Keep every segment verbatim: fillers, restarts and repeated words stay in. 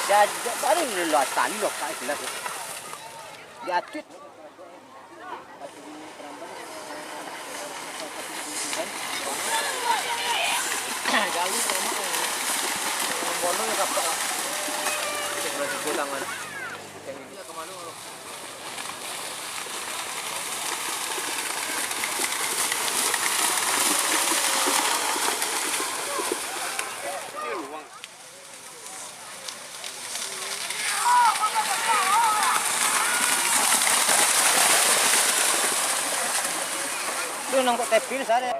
Sajak baru lo tali lo ka istilah tu. Diacut. Jauh amat. Bono yo kapal. Sebelah situ tangan. Tu nang kok tepil sare.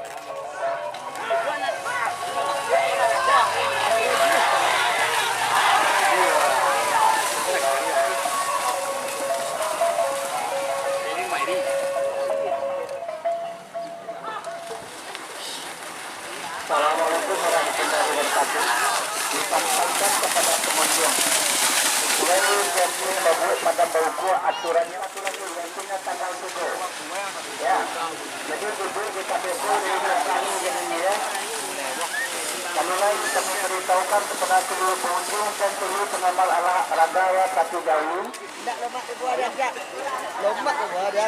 Assalamualaikum warahmatullahi wabarakatuh. Disampaikan kepada pengunjung, mulai jam limo babuak padam baukuak, aturannyo, aturannyo, iyolah tanggal tujuh. Ya, jadi duduk di K P P di rumah kami, jadi, ya. Kami lain kami beritahukan kepada seluruh pengunjung dan seluruh pengamal olahraga, ya, satu jauh. Indak lomak tu buah dia, indak. Lomak tu buah dia.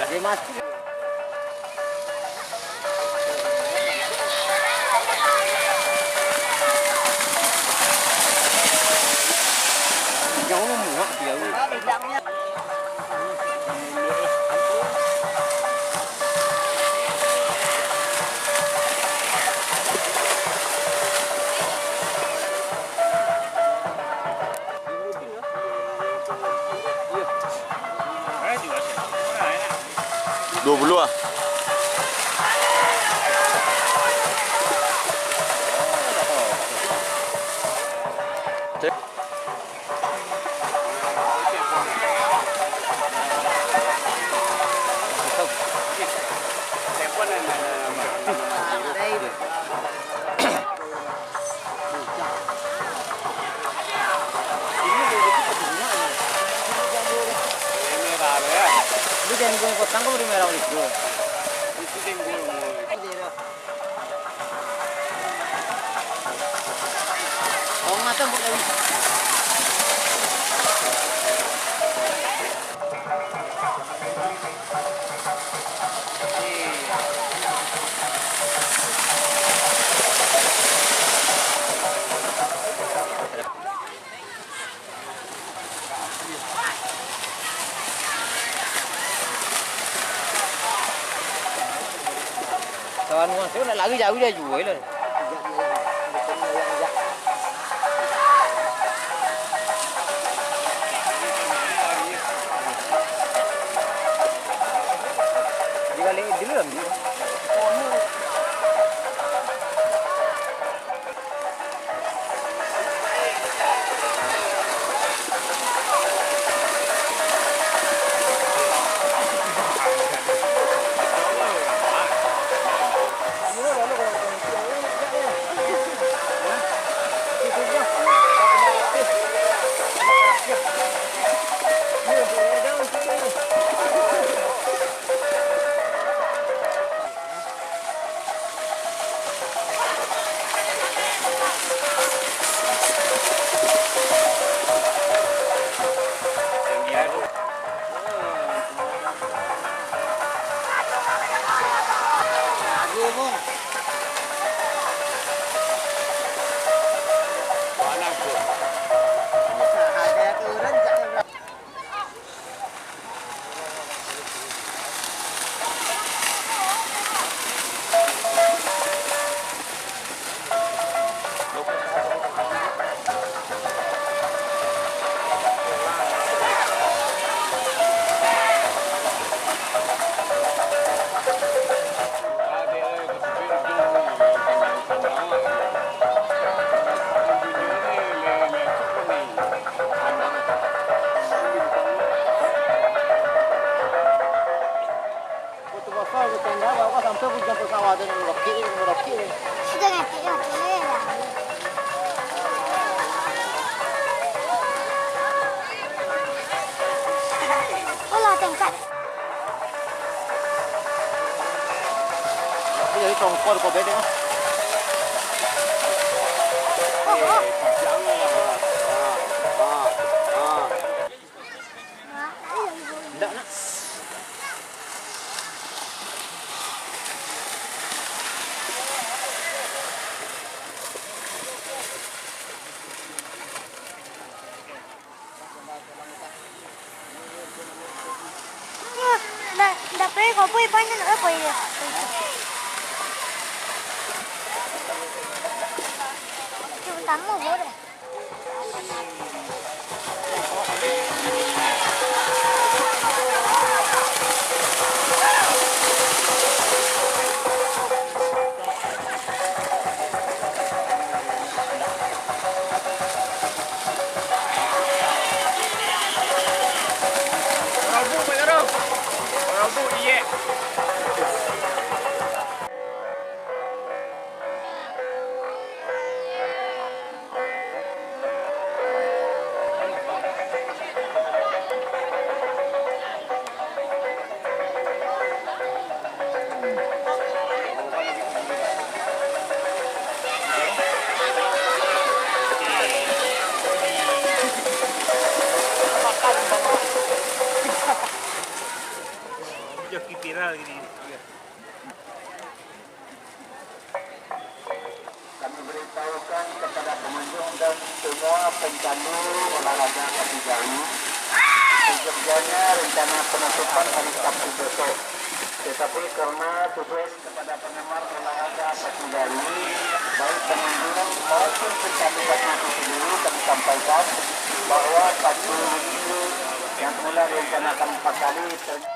Dia mati. Duo puluah ah. Ini jengkol kosong kok di merah itu. Itu jengkol. Oh, mata buat lagi. Kawan masuk nak lari jauh dia jual lah. Dia balik dulu lah. Sudah ngetik lah, boleh lah. Alah, tengkat. Jadi tongkol kau bedek ah. Oh, oh. Ndak, nak. Ndak, ndak pai ko, pai, pai, ndak pai. Itu pertama, bodoh. Rabuk, Pak Jarod. Rabuk, iyek. Joki viral gini. Kami beritahukan kepada pengunjung dan semua pecandu olahraga kaki jari, Dikerjakannya rencana penutupan hari Sabtu besok. Tetapi karena tugas kepada penggemar olahraga pagi hari, baik pengunjung maupun pecandu batu itu sendiri, kami sampaikan bahwa pagi ini yang semula direncanakan empat kali, ter-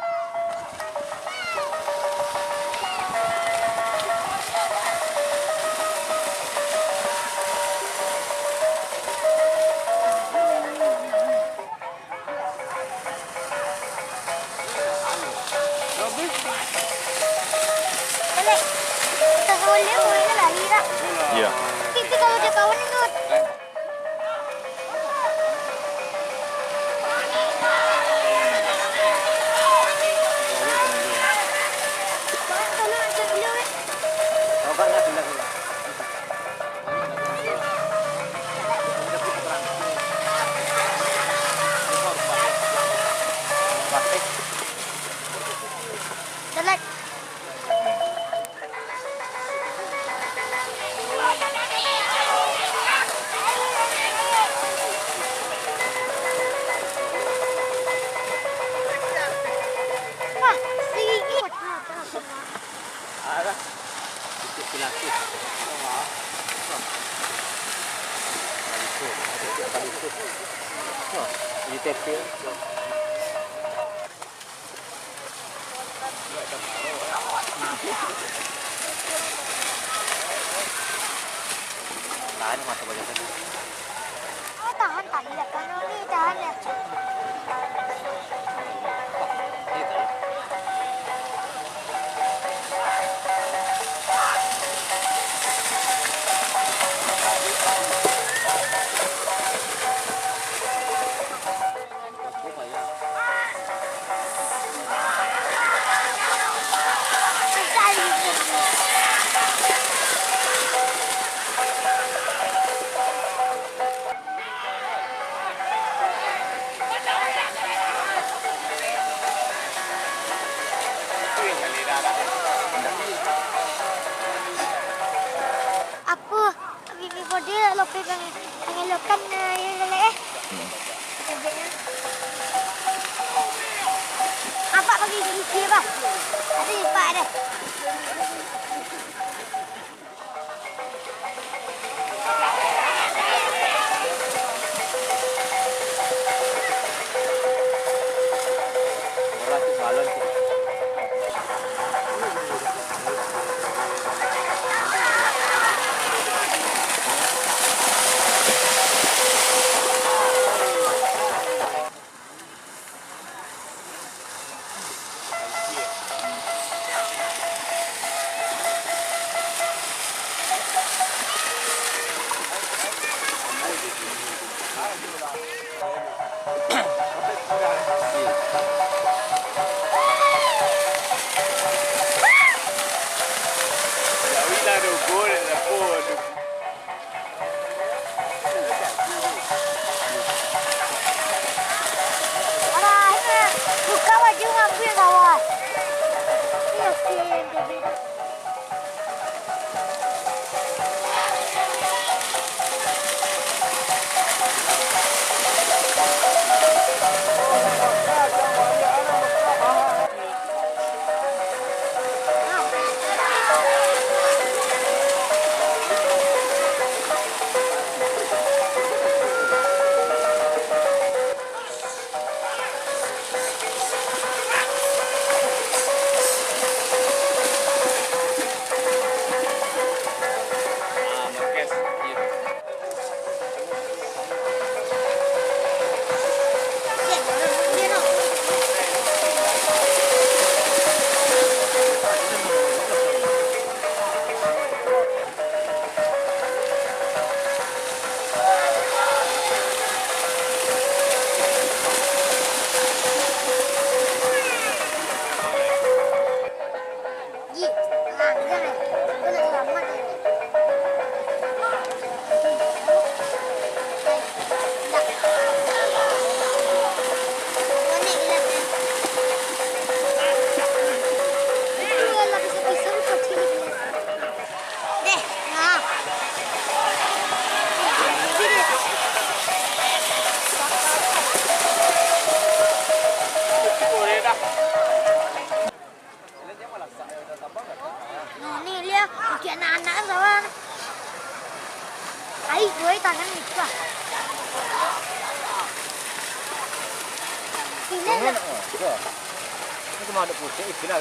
Iya. Tapi kalau dia kawan itu. Jelek. Wah, gigit. Alah. Titik pinakih. Wah. Wah. Baliso. Titik baliso. Wah, di tepi. Tahan mata banyak tadi. Oh, tahan tadi ya, kan ini tahan ya. Apo, Bibi Fadil, lope pang-, pangelokan, eh, yo, lelek, eh. Hmm. Apak bagi isi, Pak. Ado lipat deh. Jangan, ah, dah. Ini cuma ada pusing, itulah.